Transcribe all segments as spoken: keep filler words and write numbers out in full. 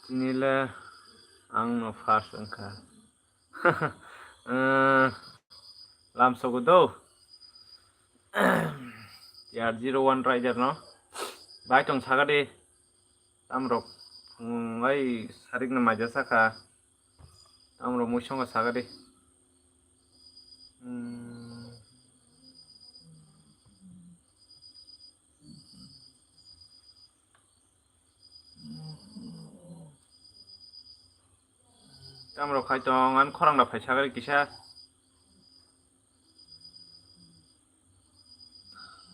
Nile ang no first wngkha. Eh, lam sogo do. T R zero one rider no. Bai tong saga de. Tamrok, mm, ai sarik no maja saka. Tamrok mui songo saga de. Mm. Tamrok khai tong, ang khorang da phai sagari kisa.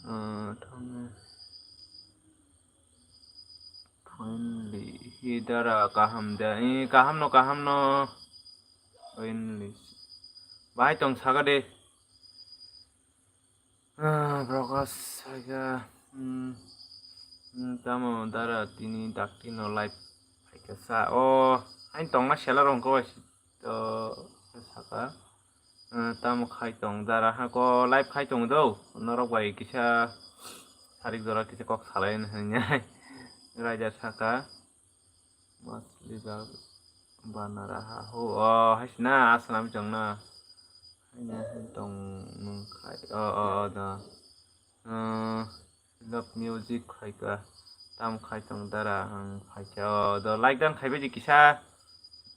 Ah, thang-, friendly, hidara kaham da, eh, kaham no, kaham no. Friendly. Bahai tong saga de. Ah, Prokash saga, hmm, hmm, tamo dara tini dakti no live phaika sa. O, hain tongna sela rong ko to saka. Ah, tamo khai tong dara ha ko live khai tong do. Norok bai kisa sarik jora kisa kok salai na hanya. Raja saka. Masli ba-, banara ha ho. O, haisna, asnam chongna. Haina tong nung khai. O, o, o, da. Uh, love music khai ka. Tam khai tong dara, ang khai ka. O, do like dan khai bai di kisa.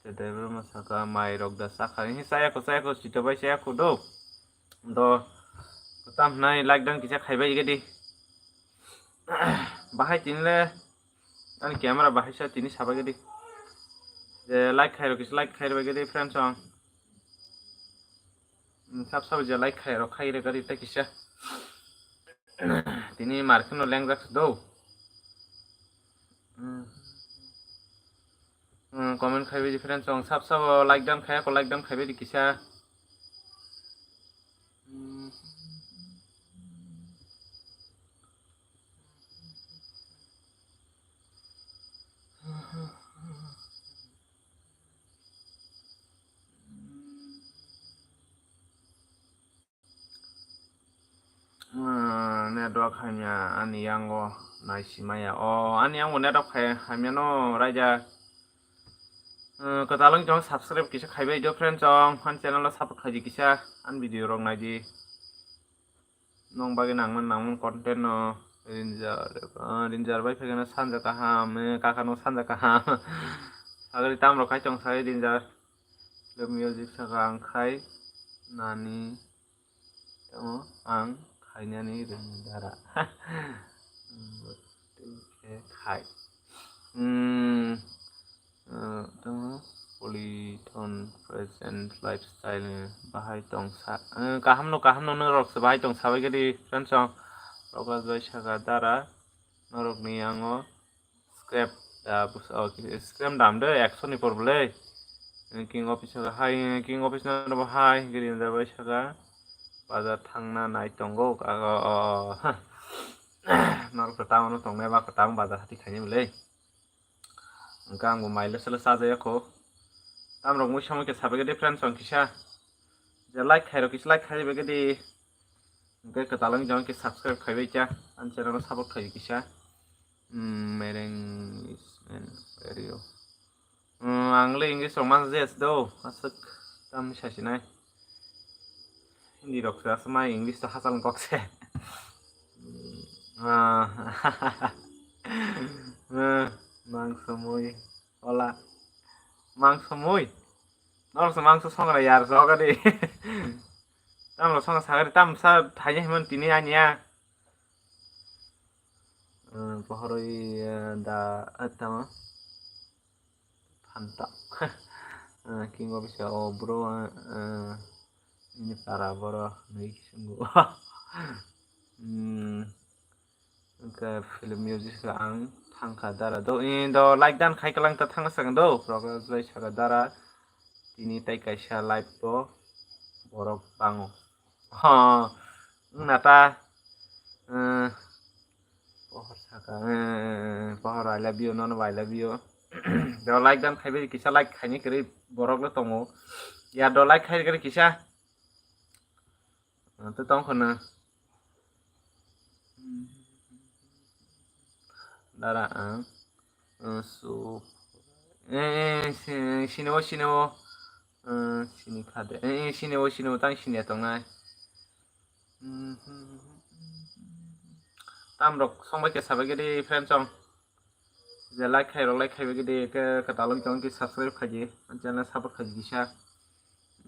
Te driver ma saka mai rok da sakha. Hi saya ko, saya ko, sito bai saya ko do. Do, tam nai like dan kisa khai bai di. Bahai tinle. Ani camera bahai sa tini sabai gadi. Je like khairo kisa like khairo bai gadi friends song. Hmm, sab sab je like khairo khaire gadi ta kisa. Tini market no lengjak do. Hmm. Hmm, comment khaibai di friends song. Sab sab like dan khaya ko like dan khaibai di kisa. Hmm. Ah, network hamya ani yango naisimaya. O, ani yango network hai-, hamya no raja. Ah, kwtal wng tong subscribe kisa khaibai do friend song. Ani channel o support khaidi kisa. Ani video rok naidi. Nong bagwi nangman nangman content no rinjar, ah, rinjar bai phegeno sanja kaham, eh, kaka no sanja kaham. Sagri tamrok khai tong sai rinjar. Le music saka ang khai nani tamo ang khainani rinjara. Khai. Hmm, eh, tamo Polython present lifestyle ni bahai tong sa, eh, kaham no, kaham no, norok se bahai tong sabai gadi friends song. Rokas bai saka dara norok ni yango scrap da bus-, oh, scrap dam de ekso ni por bole. King office hai, king office na bo hai giri da bai saka bazar thangna nai tongo, ah, oh, oh, oh. Norok kwtang no tongnai ba kwtang bazar hati khaini bole. Hwnkhe ang bo mailo selo chajaya kho. Tamrok mui samui khe sabai gadi friends song kisa. Je like khairok kisa like khaibai gadi. Hwnkhe kwtal wng jong khe subscribe khaibai kha. Ani channel o support khaibai kisa. Hmm, mereng is an area. Hmm, ang le English rok man je do. Aswk tam sasinai. Hindi rok se aswk mai English to hachal kok se. Ah, ah, mangso mui. Ola. Mangso mui. Norok se mangso songra yar sogari. Tamro songra sagari tam sa thanya himan tini anya. Hmm, pohoroi, eh, da, eh, tamo. Phanta. Eh, king office o bro, eh, eh, ini para boro nui kisungo. Hmm. Hwnkhe film music khe ang thangkha dara do, eh, do like dan khai kwlang ta thangna sakang do, progress bai saka dara tini tai kaisa live bo borok bango. Ho, wngna ta, eh, pohor saka, eh, pohor I love you, nono I love you. Do like dan khaibai kisa like khaini kwrwi borok le tongo. Ya do like khai kwrwi kisa. Ang tong khwna. Dara ang, eh, so, Eh, eh, si-, sini o, sini o. Eh, sini kha de. Eh, eh, sini o, sini o, tang sini ya tongnai. Tam rok song bai khe sabai gidi friend song. Je like khai rok, like khai bai gidi ke, ke talong tong ki subscribe khai di. Channel support khai di kisa.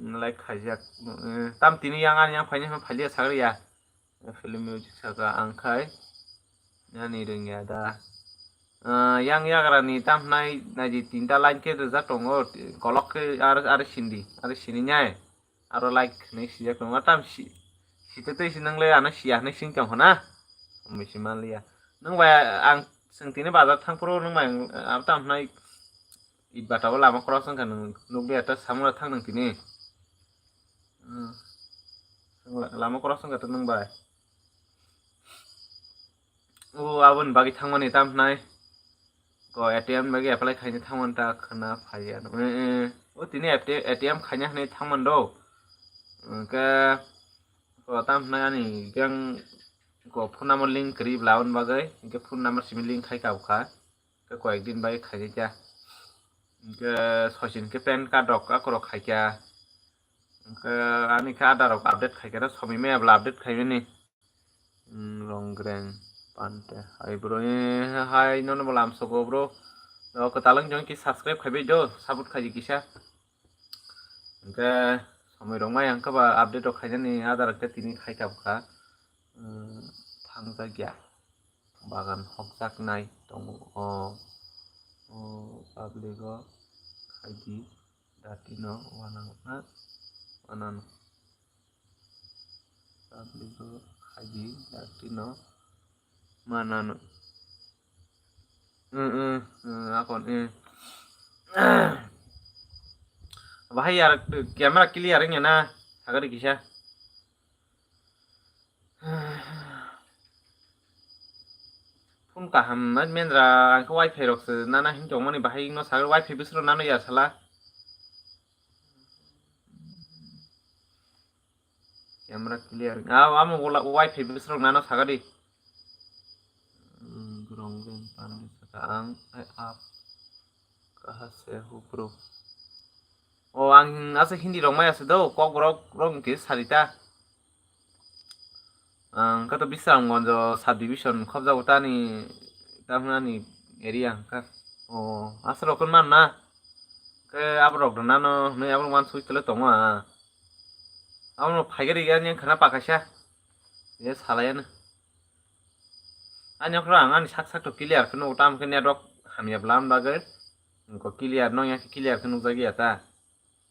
Mm, like khai jak. Eh, tam tini yang ani yang phai ni phai liya sagri ya. Film music saka ang khai. Nani rwngya da. Ah, yang yagra ni tam hnai naidi tinta line khe rijak tongo, kolok khe ar, ar sindi, ar sini nyai. Aro like hwnwi sijak tongo, tam si, site tei si nang le ano siya hwnwi sing tong khna. Mui si man liya. Nwng bai ang chwng tini bazar thang phuru nwng bai ang, ah, tam hnai it bata o lama cross wngkha nwng nukliya ta samung thang nwng tini. Hmm. Lama cross wngkha ta nwng bai. O aboni bagwi thangmani tam hnai. Ko A T M bagwi apply khaina thangmani ta khna phaiya. Eh, eh. O tini A T M khaina hwnwi thangman do. Hwnkhe ko tam hnai ani gang ko phone number link kwrwi bla aboni bagwi. Hwnkhe phone number simi link khai ka bwkha. Hwnkhe koyek din bagwi khaina kya. Hwnkhe soisin khe pan card rok akorok khai kya. Hwnkhe ani khe Aadhaar rok update khai khe, somoi maya bwla update khai mani. Hmm, Rongreng Pante. Hai bro, eh, hai nono bo lamsogo bro. O kwtal wng jong ki subscribe khai bai do, support khai di kisa. Hwnkhe somoi rok maya hwnkhe ba update rok khainani Aadhaar khe tini khai ka bwkha. Hmm, thangjakya. Bagan hokjaknai tongo o, o public o khai di. Dati no wanang na, wanang. Public o khai di, dati no manano. Mm, mm, mm, akon, mm. Bahai yar camera clear wngya na, sagari kisa. Phone kaham mendra, ang khe wifi rok se nana hin tongmani bahai no sagari wifi bisro nano ya sala. Camera clear. Ah, amo wala wifi bisro nano sagari. Hmm, grong grong pandi saka ang, eh, ap. Kaha se hu bro. O, ang asa Hindi rok maya se do, kok borok rok ke sarita. Ang kato Bisramganj sub division khobjago tani, tamni ani area hwnkha. O, aswk rok man na. Khe aborok rwnano hwnwi aborok man sui tole tongo a. Abono phaigari ani khana pakaisa. Ye salayano. Ani okra ang ani sak sak to clear khe nugo, tamo khe network hamya bwlam bagwi. Ko clear no ya clear khe nukjagya ta.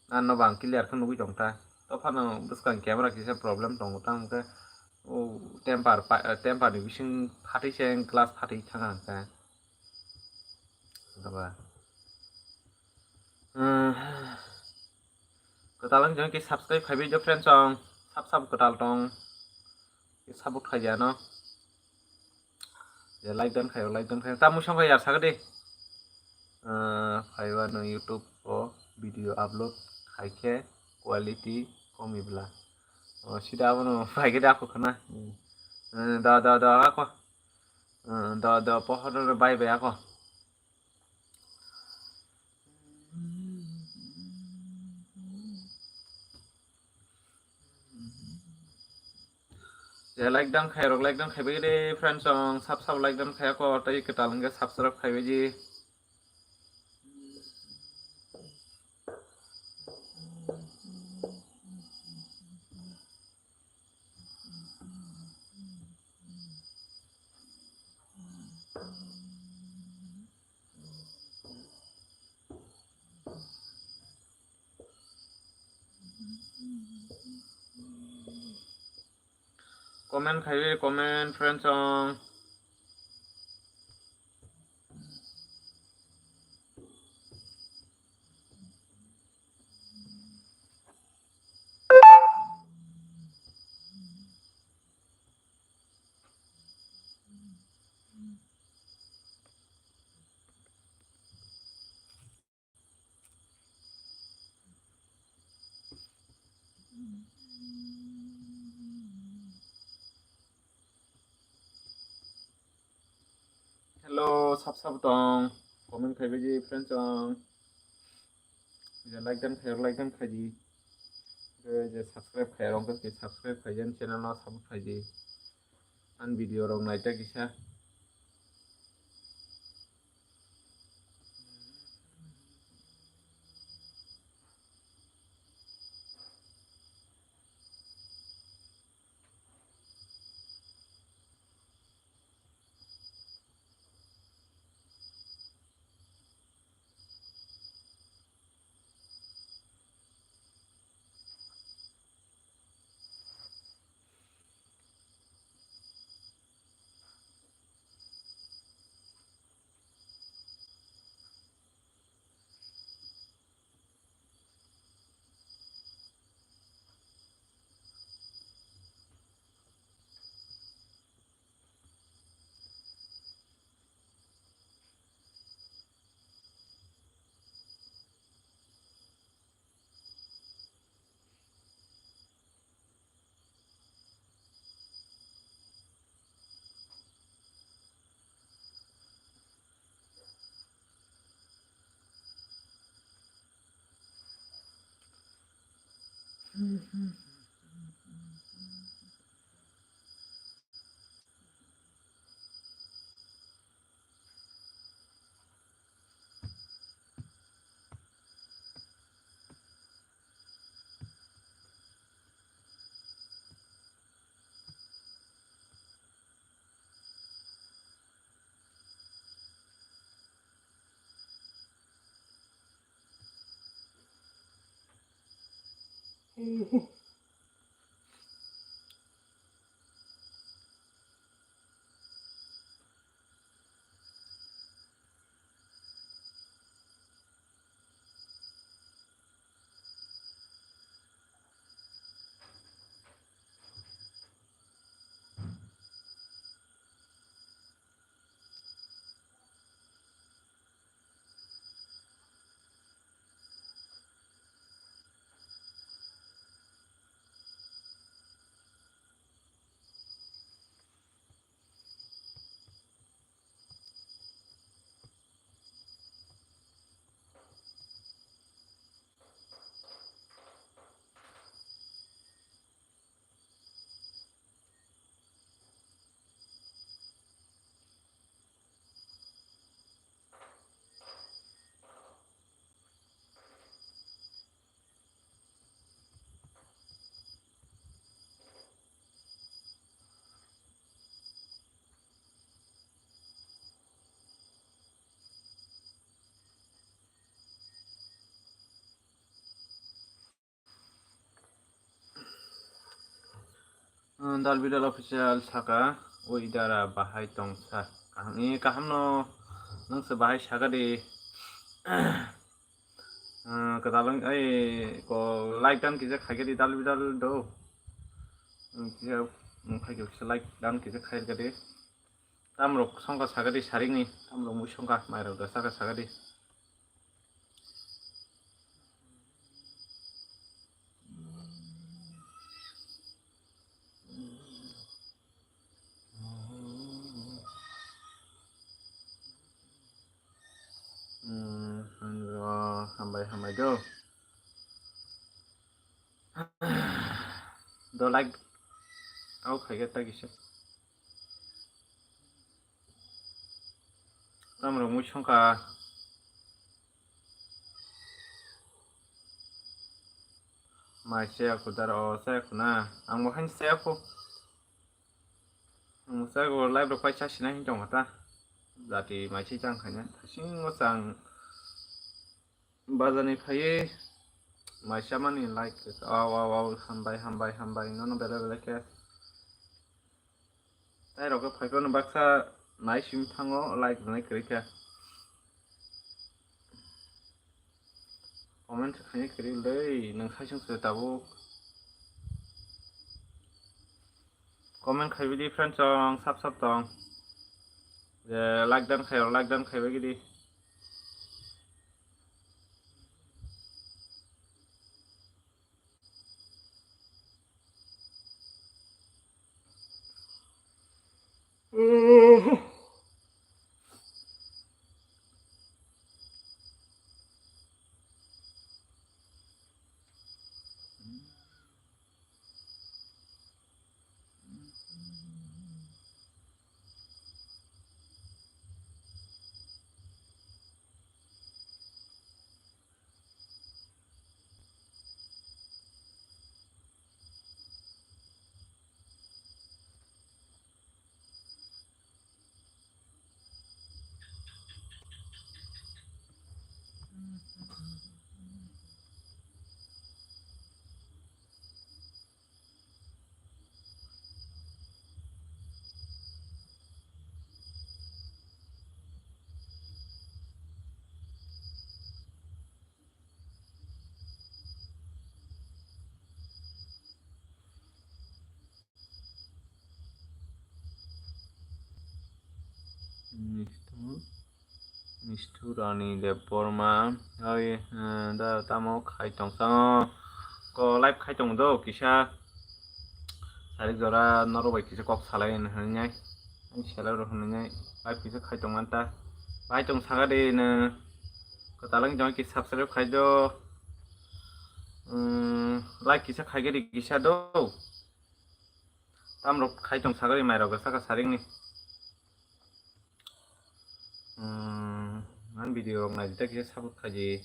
Ano bang clear khe nugwi tong ta. To phano bwskang camera kisa problem tongo, tamo khe o temper pa-, temper ni bising phatwi se glass phatwi thang ang khe. Hwnkhe ba, kwtal wng jong khe subscribe khai bai do friends, song sab sab kwtal tong. Support khai ya no. Ya like dan khai, like dan khai. Tamo song khai ya sagadi. Ah, phaiba no YouTube o video upload khai khe quality komi bla. O sida abono phai khe da ako khana. Hmm. Eh, da, da, da, ako. Eh, da, da, pohor no bai bai ako. Je like dan khai rok, like dan khai bai de friends, song sab sab like dan khai ako, tei kwtal hwnkhe subscribe khai bai di. Comment khai, comment friends song. Hello, sab sab tong. Comment khai bai di, friend song. Je like dan khairok like dan khaidi. Tei je subscribe khairok wngkha khe subscribe khaidi, ani channel no support khaidi. Ani video rok naita kisa. Dal Bidal Official saka, ui dara bahai tongsa. Kaham, e, kaham no, nang se bahai saka di. Ah, kwtal wng, ai, ko like dan kisa khai khe di, dal bidal do. Wng kisa, wng khai khe kisa like dan kisa khai khe di. Tamrok songkha saka di saring ni, tamrok mui songkha, mairok da saka saka di. Hmm, hambai, hambai do. Do like au khai khe ta kisa. Tamrok mui songkha. Mai se aku dar o se aku na. Ang bo hain se aku. Ang se aku live rok pai sa sinai hin tong kha ta. Jati mai se chang khaina. Sing mo chang. Bazar ni phaiwi mai chamani like, aw, aw, aw, hambai, hambai, hambai, nono belai belai khe. Tai rok khe phai phano baksa nai simi thango, like rwnai kwrwi khe. Comment khaina kwrwi le, nwng khaisung se tabuk. Comment khaiwi di friend chong, sap sap tong. Je like dan khayo, like dan khaiwi di. Nisthu, Nisthu Rani Debbarma, oi, eh, da tamo khai tongsa, ko live khai tong do, kisa sarik jora norok bai kisa kok salai hwnwi nai, ani selai rok hwnwi nai, live kisa khai tong manta, bai tong saga de no, kwtal wng tong ki subscribe khai do, um, like kisa khai gari kisa do. Tamrok khai tong sagari mairok saka saringni. Hmm, ang video rok naidi ta kisa support khaidi.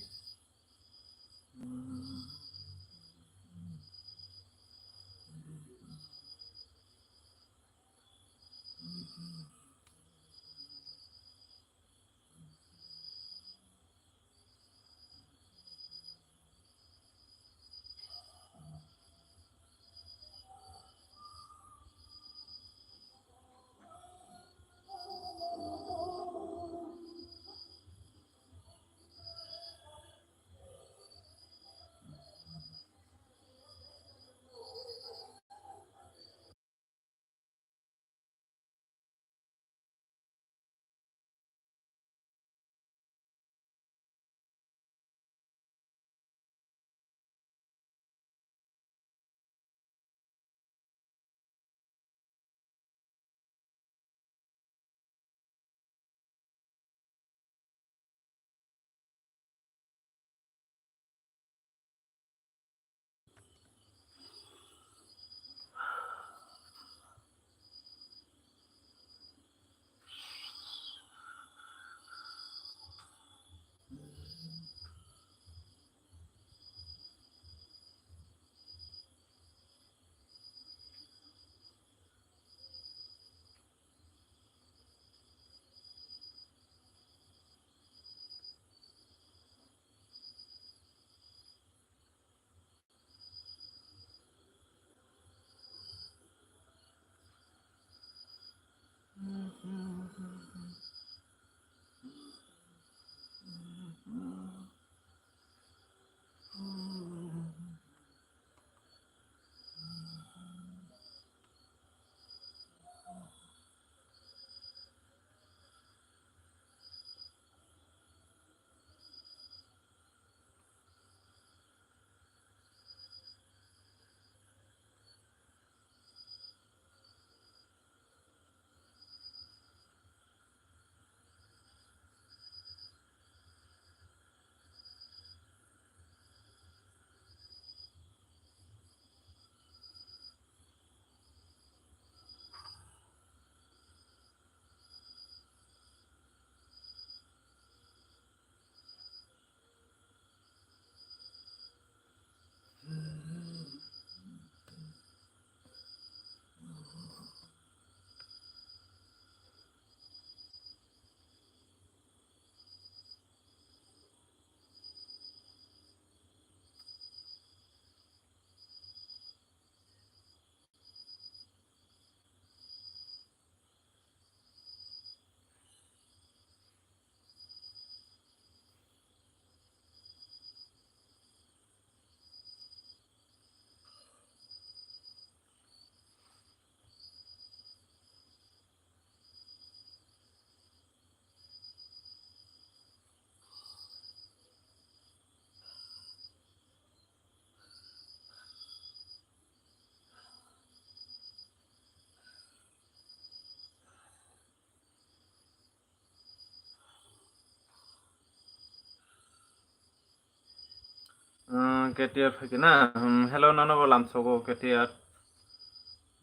Umm, K T R phaikhe na? Umm, hello, nono bo lamsogo K T R.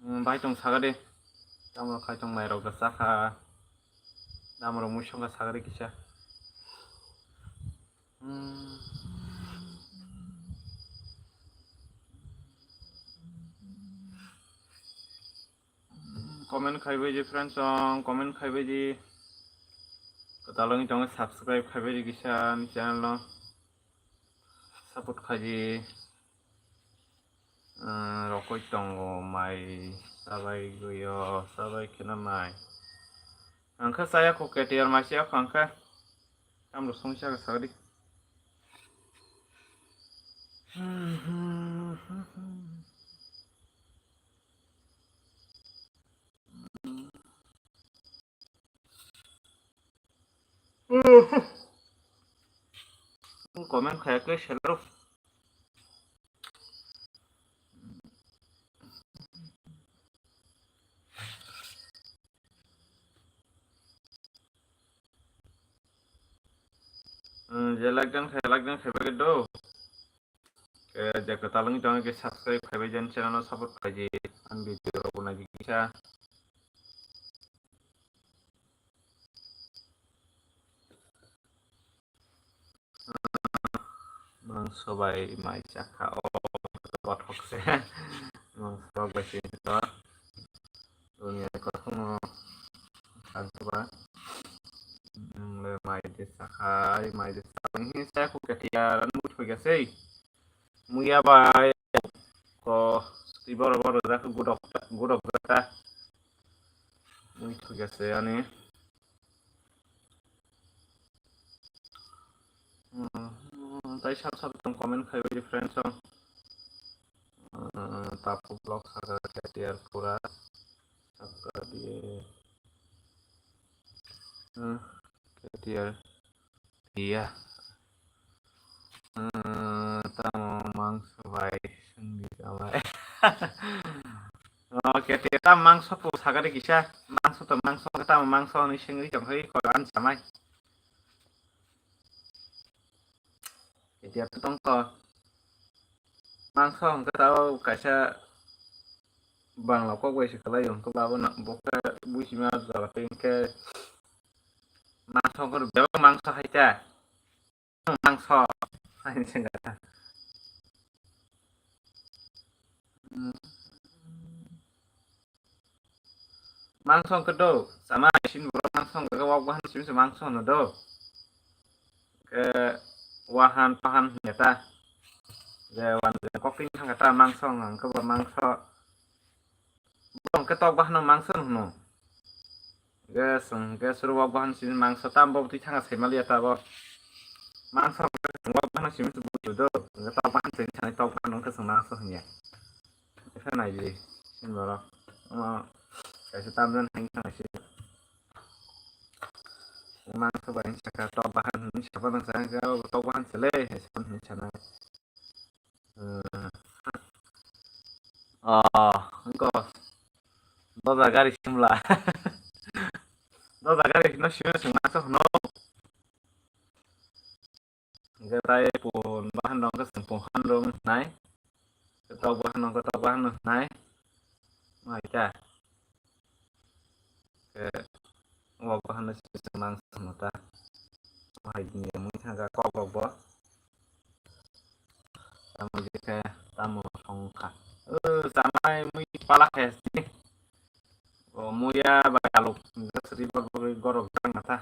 Umm, bai tong saga de. Tamo khai tong mairok da chakha. Damrok mui songkha saga de kisa. Umm. Comment khaibai di friends song, comment khaibai di. Kwtal wngwi tongo, subscribe khaibai di kisa ani channel no. Support khaidi. Umm, rokoi tongo mai, chabai goyo, chabai kheno mai. Angkha chaya kho K T R mai chaya kho angkha. Tamrok songwi chakha sagadi. Comment khaya khe selero. Hmm, je like dan khai, like dan khai bagwi do. Eh, je kwtal wngwi tong khe subscribe khai bai, jen channel no support khai di, ang video rok bo nai di kisa. Mangso bai mai chakha o, bothok se. Mangso rok bai se to. Dunia kothong no thangkhe ba. Nung le mai de chakha, mai de chakha. Ni sa khu khe tiya ran mut hoi gase. Muya bai ko twi boro boro jak gudok gudok jata. Mui thuk ase ani. Hmm, tai sab sab tong comment khai bai friends song. Hmm, Tapu vlog saga K T R pura. Sakka diye. Hmm, K T R. Iya. Hmm, tamo mangso bai sengdi tamo. Oh, K T R tamo mangso po sagari kisa. Mangso to mangso, tamo mangso ni sengdi tong hoi ko an samai. K T R to tong ko. Mangso hwnkhe tamo kaisa Bangla kok bai se kwlai o, hwnkhe ba bo na, bo khe buisima jora tei hwnkhe mangso hwnkhe bebak mangso hai ta. Mangso hai se wngkha. Hmm. Mangso hwnkhe do, chama isin borok mangso hwnkhe wak bahan simi se mangso hwno do. Hwnkhe wahan pahan hwnya ta. Je wan je koktin thangkha ta mangso hwnkhe bo mangso. Bo hwnkhe tok bahan mangso hwno. Hwnkhe chwng hwnkhe suru wak bahan simi mangso tam bo twi thangkha sai maliya ta bo. Mangso hwnkhe chwng wak bahan simi se bujo do. Hwnkhe tok bahan simi thani tok bahan hwnkhe chwng mangso hwnya. Esa nai di, sin borok. Omo kaisa tamjani hai thang si. Mangso bai saka tok bahan hinwi sapa nang sa, tok bahan se le, hai sapa hinwi sanai. Hmm. Oh, engko. Doja gari simla. Doja gari no simi sung mangso hwno. Hwnkhe tai pun bahan rok hwnkhe chwng pun han rok wngnai. Tok bahan rok hwnkhe tok bahan wngnai. Mai ta. Khe wak bahan no se chwng mangsa hwno ta. Hai ni mui thangkha kok rok bo. Tamo je khe tamo song kha. O chamai mui pala khe sini. O muya bai aluk hwnkhe sri bagwi gorok jang na ta.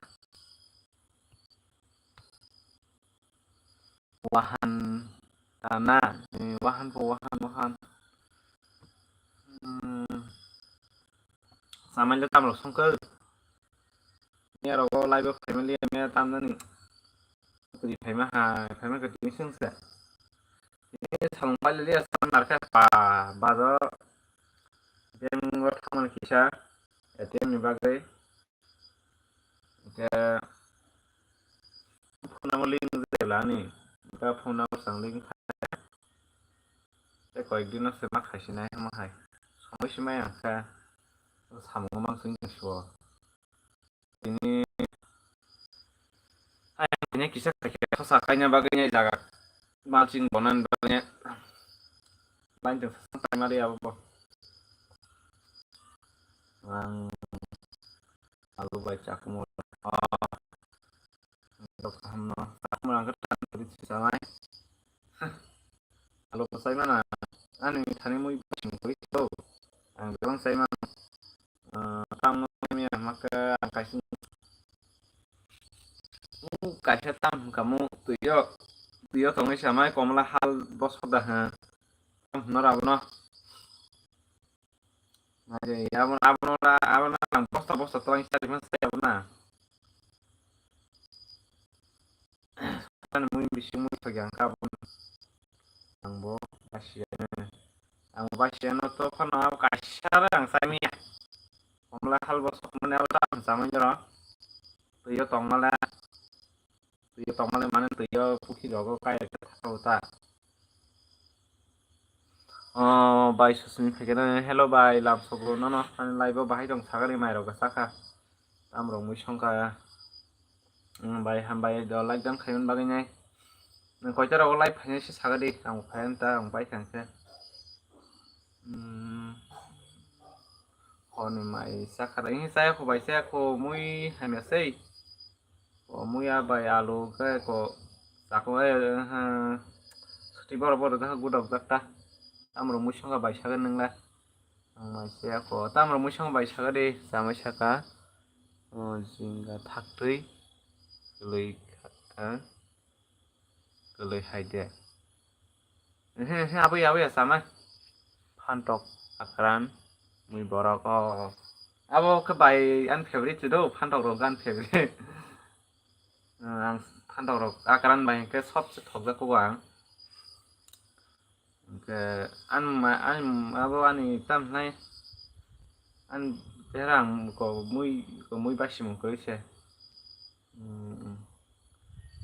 Wahan, ah, na, eh, wahan po, wahan, wahan. Hmm. Samai le tamrok songkhe. Miya rogo live o family miya tamjani. Kri phaima hai, phaima kri tini sungsa. Eh, samung paile liya samung narkha pa, bajo. Bank o thangmani kisa, A T M ni bagwi. Hwnkhe phone number link jela ani. Hwnkhe phone number swng link khai. Tei koyek dino se ma khaisinai hwnma hai. Somoi se maya hwnkhe samungo mang swngching suo. Tini ayang tini kisa khaikhe khosa khaina bagwi ni jaga malching bonani bagwi ni. Line tong sasang taima ri abo bo. Ang alu bai chakmur. Oh. Tok kaham no. Chakmur ang khe tang kri si sanai. Alo kwchai mana? Ani thani mui basing kori to. Ang bebang sai mano. Ah, tamo miya hwnkhe ang kaisa, uh, kaisa tam hwnkha mo twi o, twi o tongwi samai komla hal bosok da hwn. Tam hwnno rabo no. Nai, abono, abono, abono ang bosta, bosta twlang chari man sai abono. Ani mui bising mui thagi ang kha abono. Ang bo basiya, ang basiya no to phano abo kaisa re ang sai miya. Komla hal bo sok mani abo ta ang samai jora. Twi o tong male. Twi tongmani mane twi o pukhri rogo kai rok thakao ta. Oh, bai susumi phaikhe, hello bai, lam sogro nono, ani live o bahai tong sagani mai rok sakha. Tam rok mui songkha. Hmm, bai hambai do like dan khaiman bagwi nai. Nang koita rogo live phainai se sagadi, ang phaian ta, ang bai thang khe. Hmm. Honi mai sakha da, ini saya ko bai saya ko mui hamya sei. O muya bai alu khe ko chaklo, eh, eh, suti borok borok jakha gudok jak ta. Tamrok mui songkha bai sagan nangla. Ang mai se ako. Tamrok mui songkha bai saga de, chamai saka. O jingga thaktwi. Kwlwi kha-, kwlwi hai de. Ehe, ehe, abui, abui, samai. Phantok, akran, mui borok, o, o. Abo khe bai ani favorite se do, phantok rok ani favorite. Ang phantok rok, akran bai hwnkhe sob se thokjak kugo ang. Hwnkhe ani ma-, ani abo ani tam hinai, ani chehra ang ko mui, ko mui basimung kwrwi se. Hmm.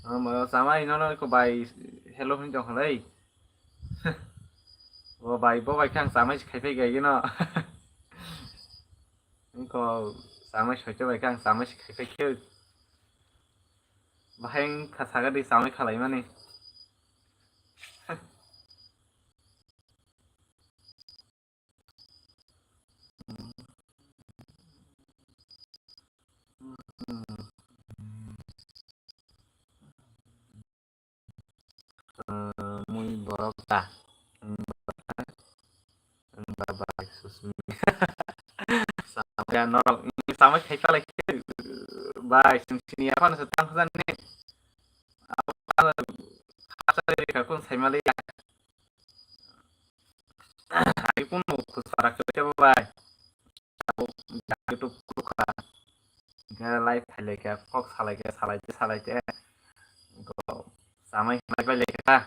Omo chamai nono ko bai hello hin tong khalai. O bai, bo bai khe ang chamai se khai phai gai gino. Ko chamai soito bai khe ang chamai se khai phai khe. Bahai wngkha saga di chamai khalai mani. Mui borok da. Wng ba bai susmi. Samya norok, wng samai khai palai khe, bai, chwng sini aphano se tang khajani. Abo ano khasari kha kun sai mali ya. Ai kun no khusara khe bo bai. Abo YouTube kukha. Hingkhe live phailai khe, kok salai khe, salai khe, salai khe. Ko samai hwnai pailai khe ta.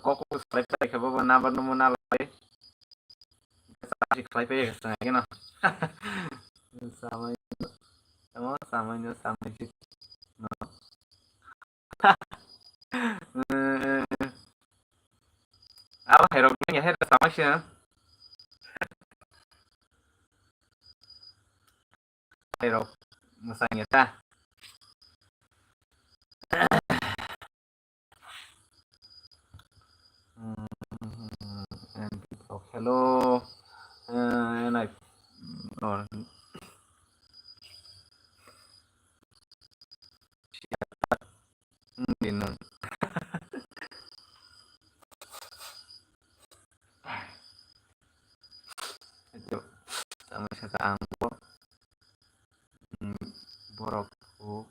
Kok kok salai pailai khe, bobo number number nalai. Samai khlai pailai khe, sangai khe no. Samai, tamo samai no, samai si. No. Abo hai rok nang ya, hai rok samai si. Hai rok mwsang ya ta. Hello. Eh, nai. Oh. Hmm, di nun. Ayo, sama sa ang bo. Hmm, borok ko,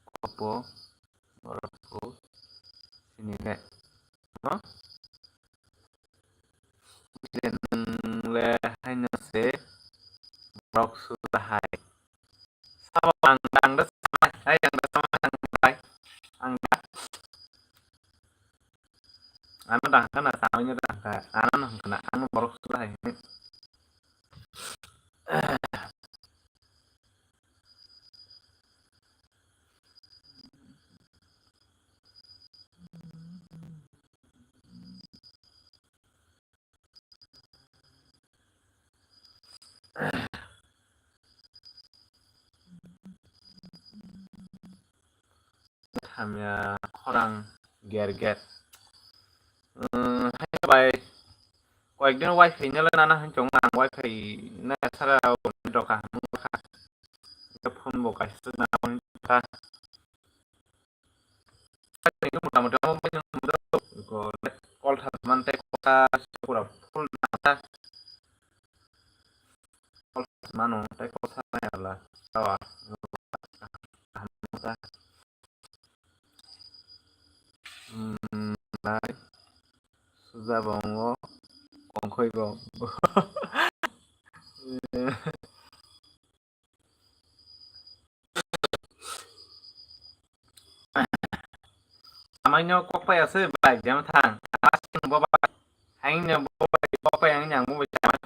kopo, borok ko, sini le. No? Nwng le haino se borok su ta hai. Sabo ang da, ang da samai, hai ang da samai, ang da samai, ang da. Ano da hangka na samai no da hangka, ano no hangka na, ano borok su ta hai. Hamya khorang ger ger. Hai bai, koyekdin wifi nela nana hinchong ang wifi na sara doka hamung kha. Phone bo kaisa na ka. Motamoti amo bai no ko call thang man tei kota pura full na ta. Call mano tei kota na ala. Tawa. Hmm, lai. Suja bongo, kongkhoi bo. Amaino kok pai ase bai jam thang. Asing bo bai. Haing no bo bai kok pai ang nyang bo bai jam thang.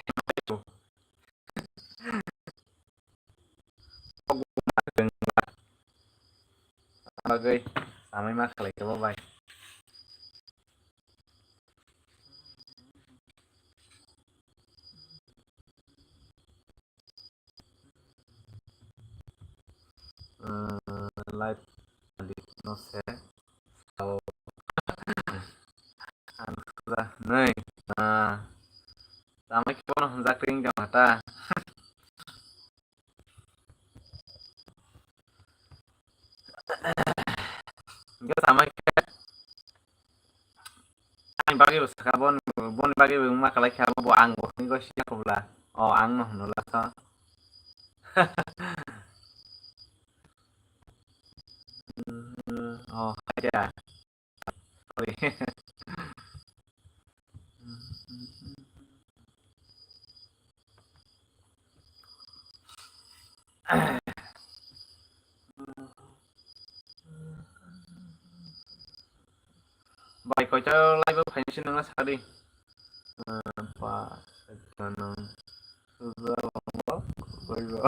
Bagwi. Samai ma khlai khe bo bai. Live no se. Ang kha nei. Samai khe bono hwnjak ring tong kha ta. Hwnkhe samai khe ani bagwi bo sakha, boni, boni bagwi bo wngma kwlai kha, bo ang bo hwnwi goi siya khobla. O, ang no hwnwi la sa. O, hai da. Sorry. Bai, koita live o phainai se nangna sadi. Ah, pa, koita nang. Suja, bongo, koibo.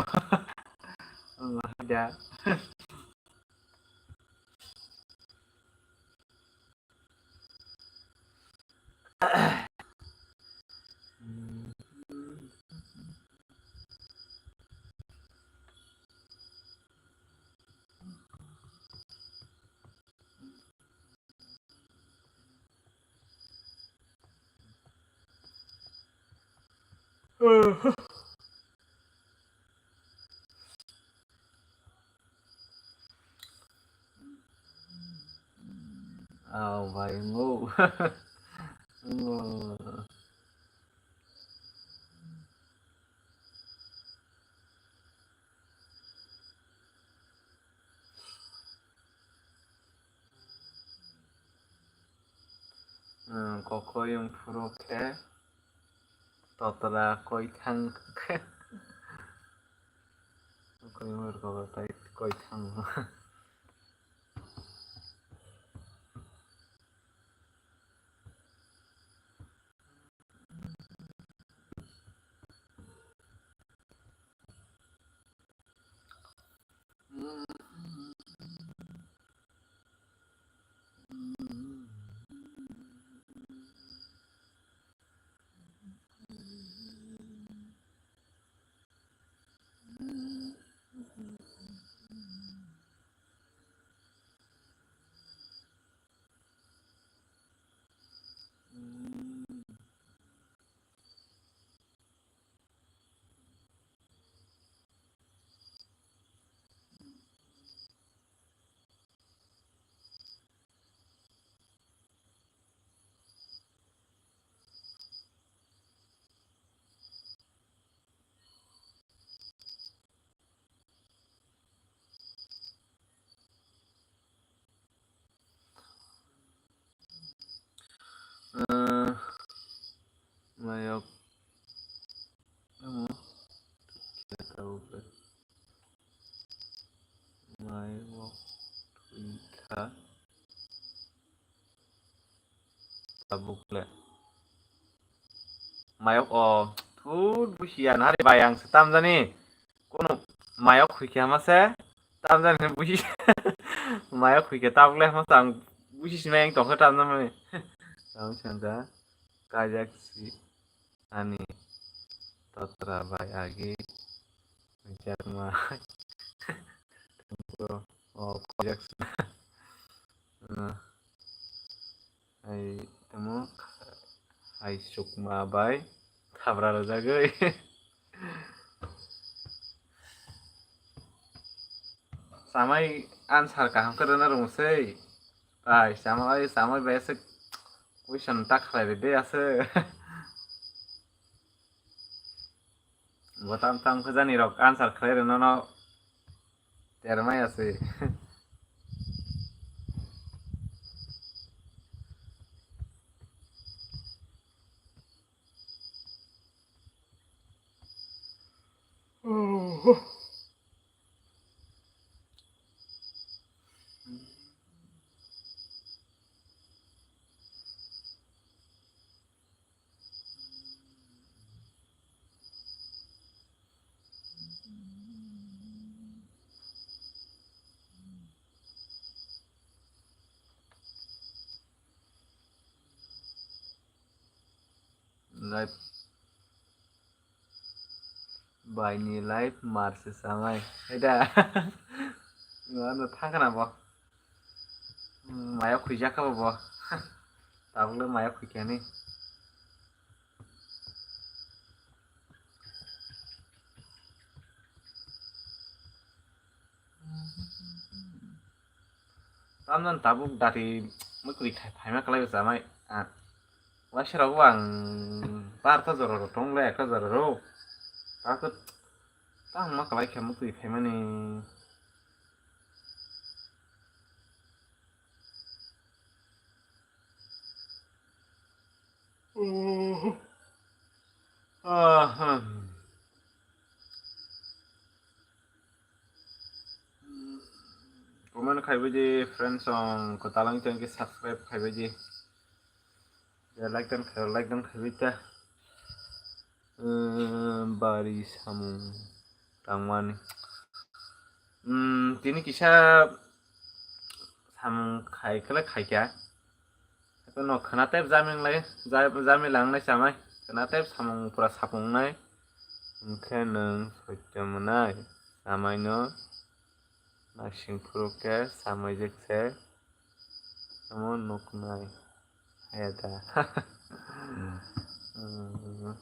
Ang haja. Oh, bai, wngo. Wngo. Kokoi wngphuru khe totra koithang khe. Kokoi wngphuru kotor tai koithang. Mayok. Mayok. Tabuk le. Mayok o. Thut busiya nahari bai ang se tamjani. Kono mayok huike hama se. Tamjani busi. Mayok huike tabuk le hama se ang busi sinai ang tongkhe tamjani. Ang sangka. Kajak si. Ani totra bai agi jakma o kojak sna. Ai tamo hai sukma bai thabra rwjagwi. Samai answer kaham khe rwna rwngse. Ai samai, samai bai se question ta khlai rwdi ase. Bo tam tam khe jani rok answer khlai rwna no termai ase. life. Bai ni life mar se samai. Haida. Ano thangkana bo. Hmm, maya khuijak kha bo. Tabuk le maya khuikani. Tamjani tabuk dati mwkhwtwi khai phaima kwlai o chamai. Ah, waisa rok bo ang par ta jora rok tong le, ekta jora rok. Tabuk tang ma kwlai khe mwkhwtwi phaimani. Aha. Comment khaibai di, friends song kwtal wng tong khe subscribe khaibai di. Ya, like dan khai, like dan khaibai ta. Ehm, bari samung tangmani. Hmm, tini kisa samung khai khle khaikha. Eko no khwna tep jaming lai, ja-, jaming lang nai chamai. Khwna tep samung pura sapung nai. Hwnkhe nwng soitya mwnai. Chamai no naising phuru khe chamai jek se. Omo nuknai. Haya da. Hmm.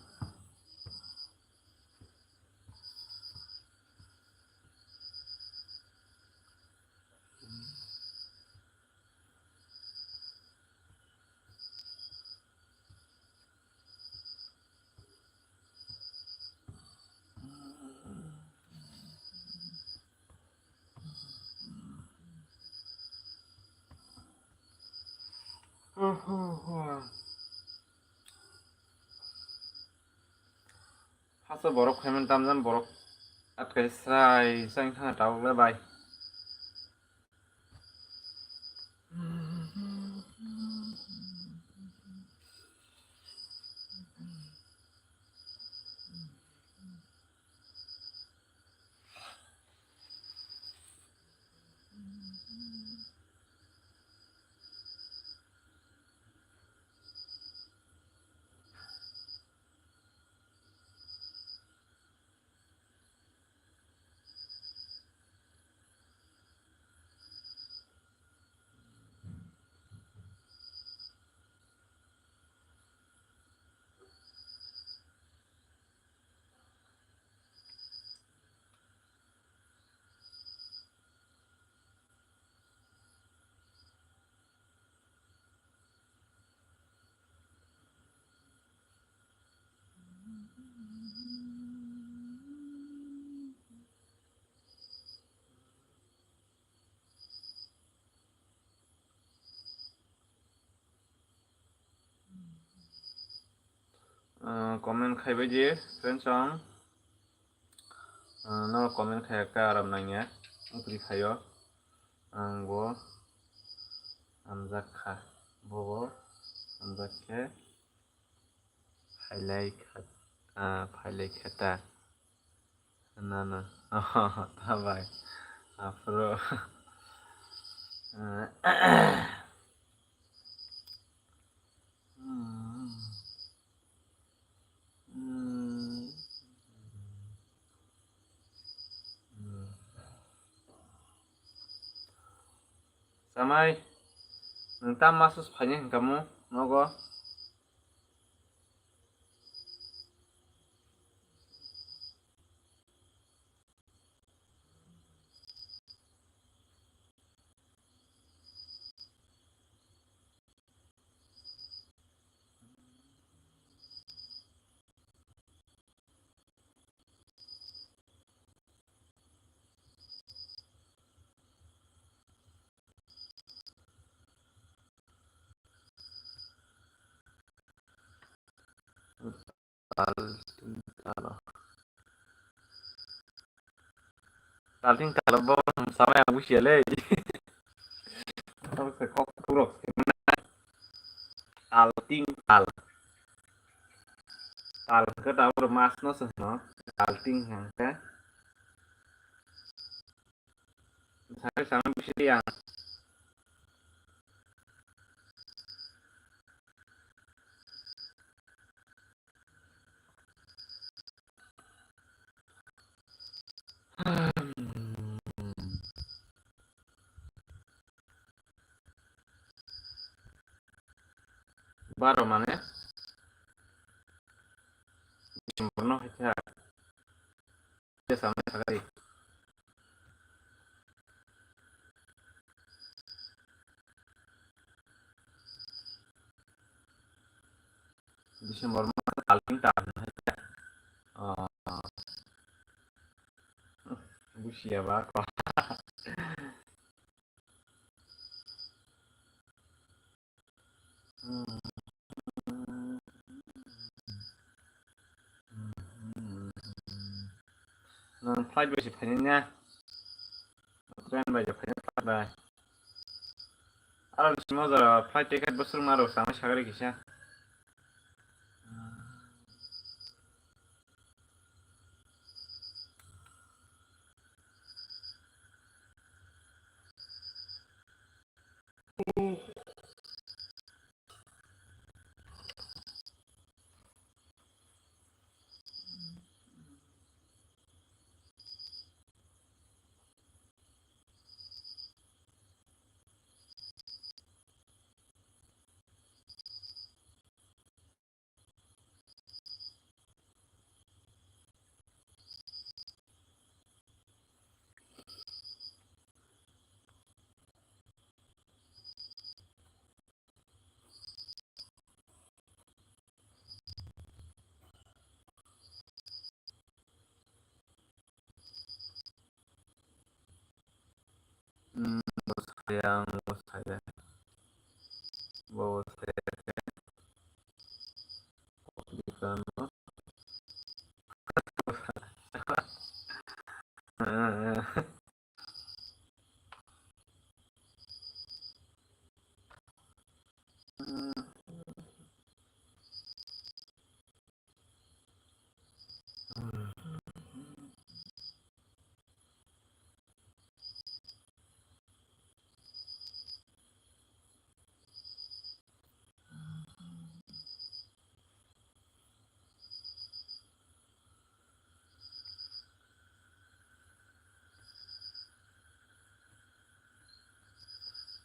Haso borok phaimani tamjani borok atkai srai srai wngkha tabuk le bai. Ah, comment khaibai di, friends song. Ah, no comment khaiya khe aram nangya. Wngkri khaio. Ang bo hamjak kha. Bo bo hamjak khe phailai kha, ah, phailai khe ta. Na, na. Oh, ta bai. Aphuru. Chamai, nwng tam masus phaini hwnkha mo nogo? Talting talo. Talting talo bo samai ang busia le. Tamo se kok kurok se mana. Talting tal. Tal ke tamo mas no se no. Talting hang ke. Sari sama bisi yang. Baro mane December no hai kha. Yes, ang sakari. December ma alvin ta. Ah. Busia ba ko. Nwng flight bai se phainai na? Train bai se phainai, flight bai. Aro simo jora flight ticket bo swrwngma rok samai sagari kisa. Hmm, bo saya, bo saya, bo saya.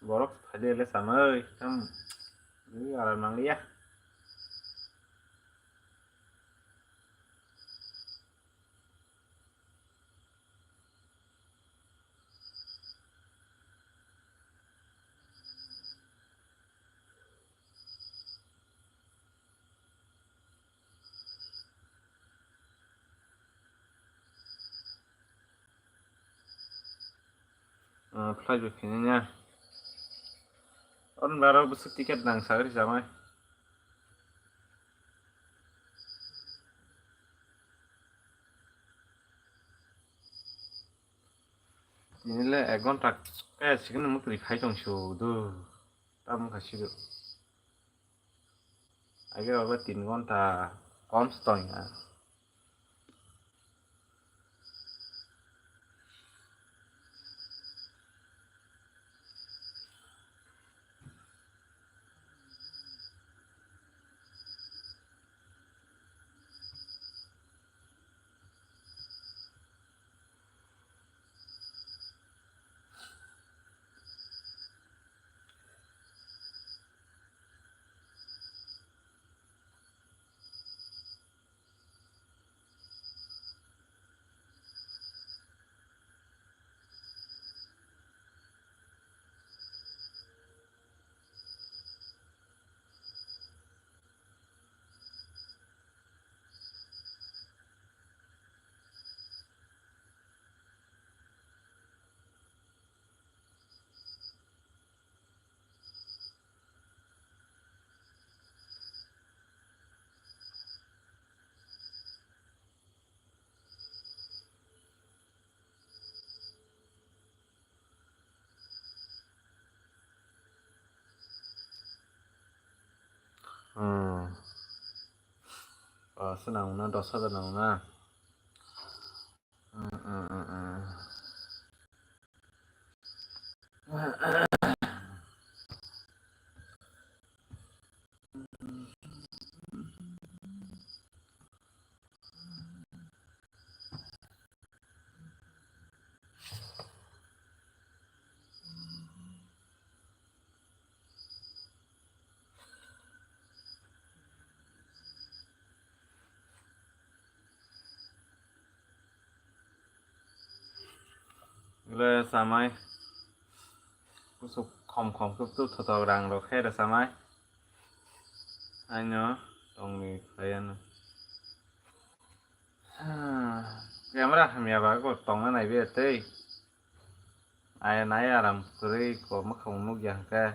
Borok phaidi le samai tam. Ui, aram nangliya. Ah, flight bai phainai ya. Oro baro bwswk ticket nang sagri samai. Tini le ek ghonta kaya sikini mukri khai tong su do. Tamo kha sido. Age oro tin ghonta kom se tong ya. Hmm. Oh, swnam wngna dos hajar nang na. Hmm, hmm, hmm, hmm. Ble samai. Kusuk khom khom khe tu thotok rang rok khe rw samai. Aino tongni khlai ano. Camera hamya ba ko tongna naibe tei. Ai nai aram kwrwi ko mwkhang nukya hwnkhe.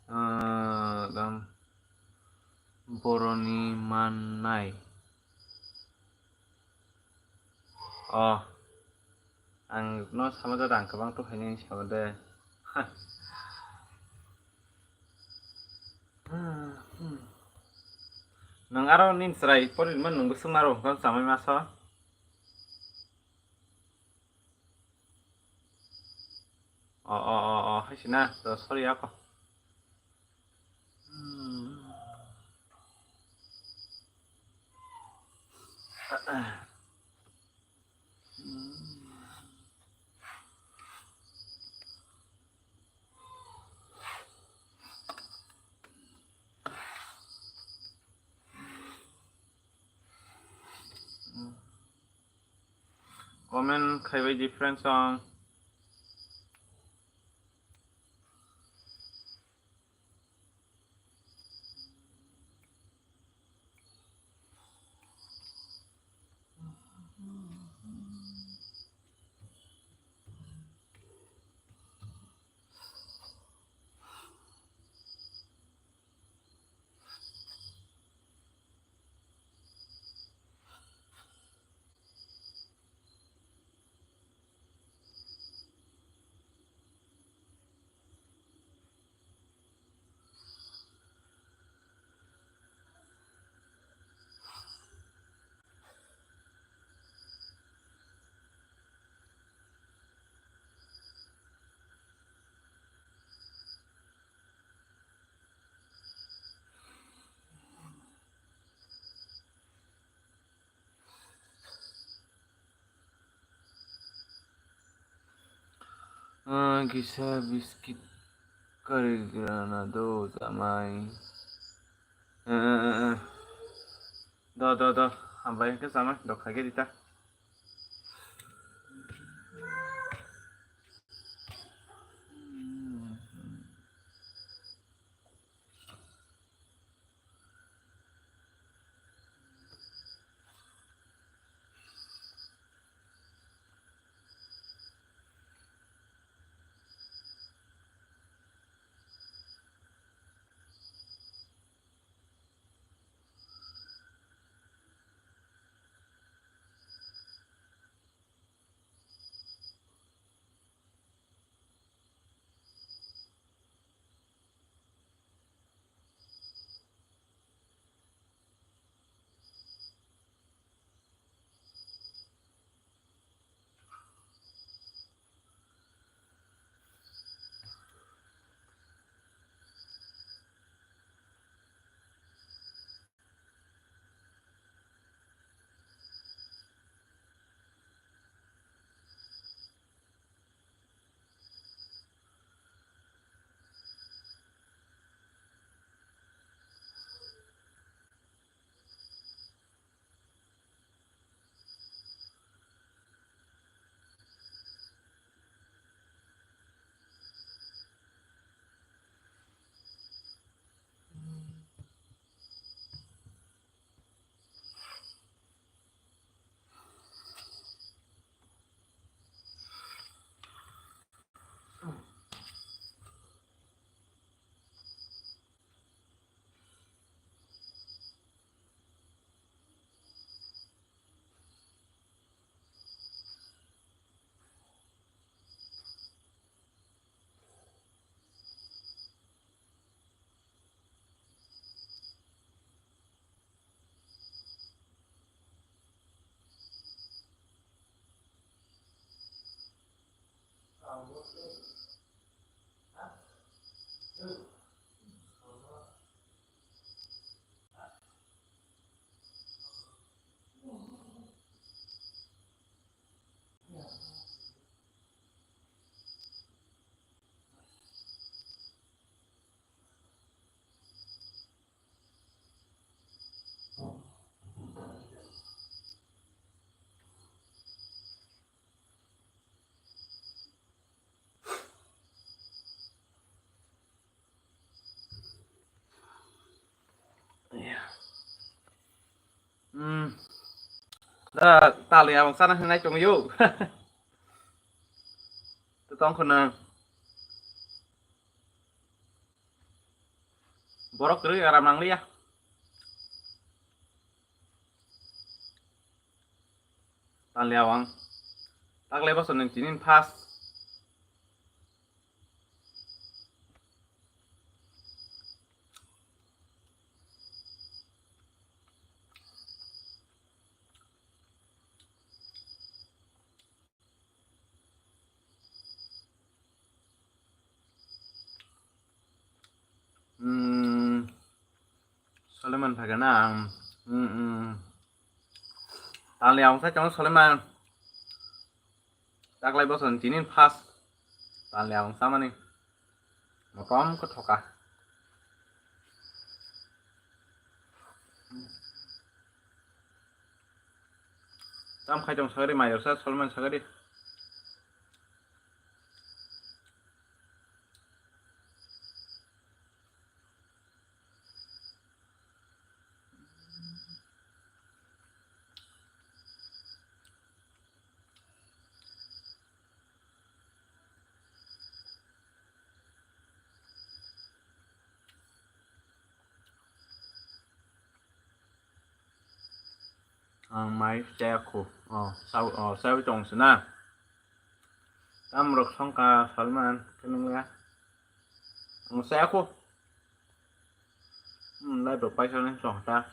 Ah, dam. Boroni mannai. Oh, ang no sama jada ang kwbang to khainai sama de. Nwng aro nini chwrai poriman nwngbo swngmaro hwnkhe samai masa. O, o, o, o, hai sina, to sorry ako. Hmm. Comment khaibai di friends song. Ah, kisa biscuit karigrana do jamai. Eh, eh, eh, eh. Do, do, do. Hambai ke jamai. Do khage dita. Ta, talni abang sana hinai tong yo. Tong khuna. Borok kwrwi aram nangliya. Tanliya ang. Taklai bosor ni tinin first. Hmm, Soleman phai na ang. Hmm, hmm. Tanliya ang sai chong Soleman. Taklai bosor ni tinin first. Tanliya ang samani. Motom khe thoka. Tam khai tong sagadi, mayor sa Solomon sagadi. Ang mai chaya khu. Oh, sao, oh, sao tong sina. Tam rok songka Salman, kenung ya. Ang saya khu. Hmm, lai rok paisa nang song ta.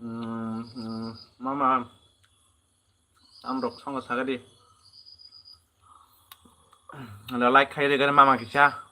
Hmm, hmm, mama, tam rok songo sagadi. Ada like khai rega mama kisa.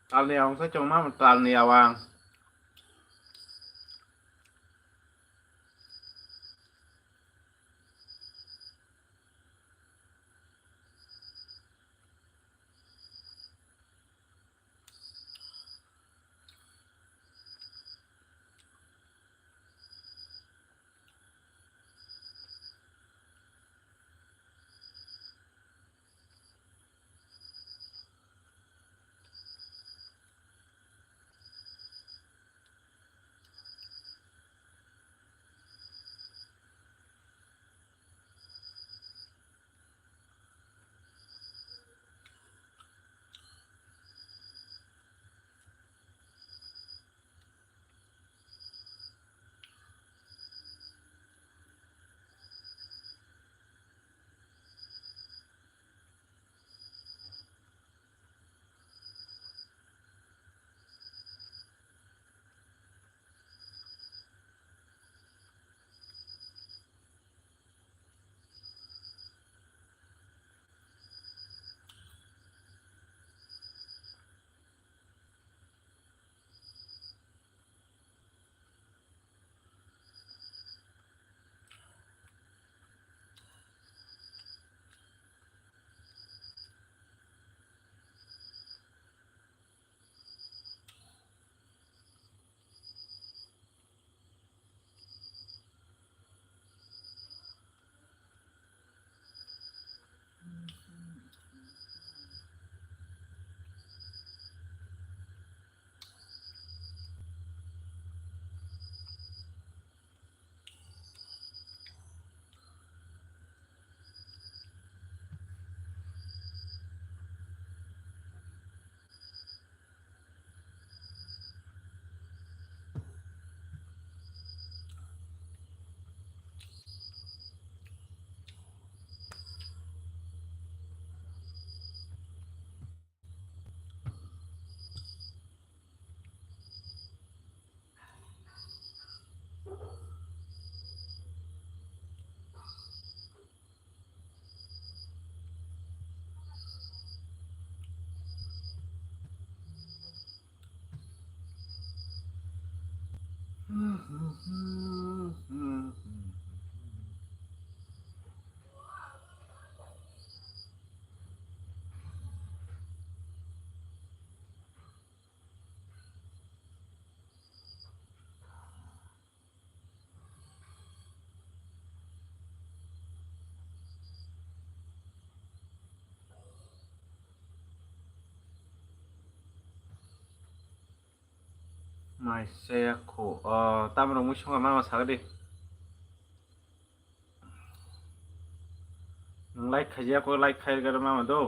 Talni awang sa chongma talni awang. Mai se khu. O, tamo rok mui songa mama sagadi. Nwng like khaijak kho, like khai garo mama do.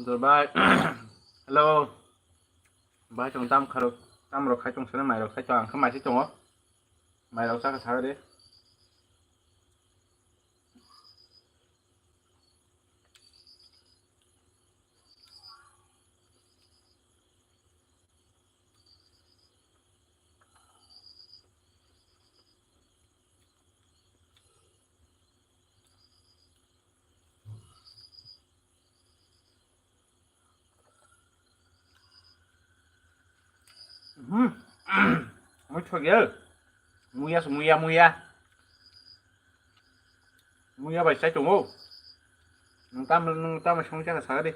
Dur bai. Hello. Bai tong tam kharok, tam rok khai tong sana mai rok khai tong ang kha mai se tongo. Mai rok chakha sa de. Hmm. Muithok ya. Muya, muya, muya. Muya bai chai tongo. Nung tam, nung tam song chakha sa de.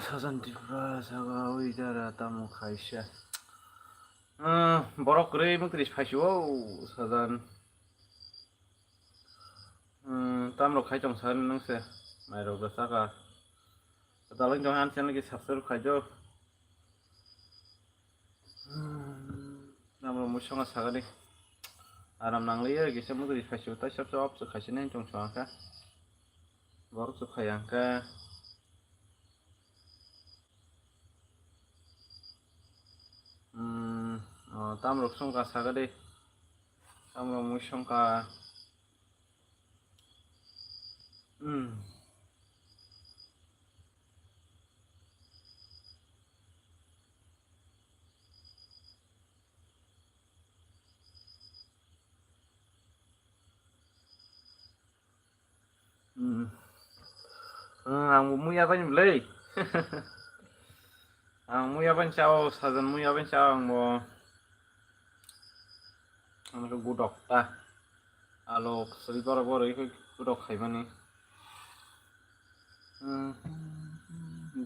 Sajan Tripura saga oi dara tamo khaisa. Ah, borok kwrwi mukri phaisio sajan. Hmm, tamrok khai tong sani nangse. Mairok da saka. Dalai tong han channel ki subscribe khaijo. Hmm, namrok musonga sagani. Aram nangliya kisa mukri phaisio tai sab sab se khaisi nai tong sangka. Borok se khayangka. Hmm, oh, tamrok songka sagadi. Tamrok musonga. Hmm. Hmm. Hmm, ang bo muya bani bwlai. Ang muya bani chao, sajan muya bani chao ang bo. Ang khe gudok ta. Alo sri boro boro ikhe gudok khaimani. Hmm.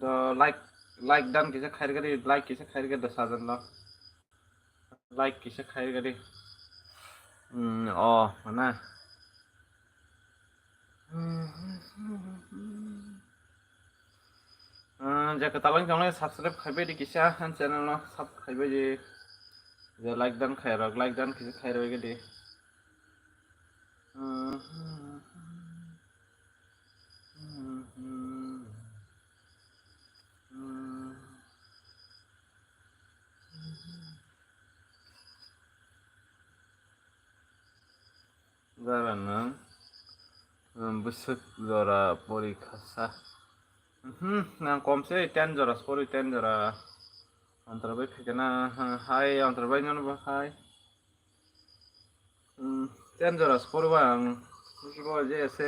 Do like, like dan kisa khairgadi, like kisa khairgadi sajan do. Like kisa khairgadi. Hmm, oh, mana. Ah, je kwtal wng tongnai subscribe khaibai di kisa, han channel no sub khaibai di. Je like dan khairok, like dan kisa khairok di. Jara nang, um, bwswk jora pori khasa. Mhm, nang kom se ten jora pori, ten jora. Antar bai phikana, ha, hai, antar bai nono ba hai. Hmm, ten jora sukuru ba ang, bujibo je ese.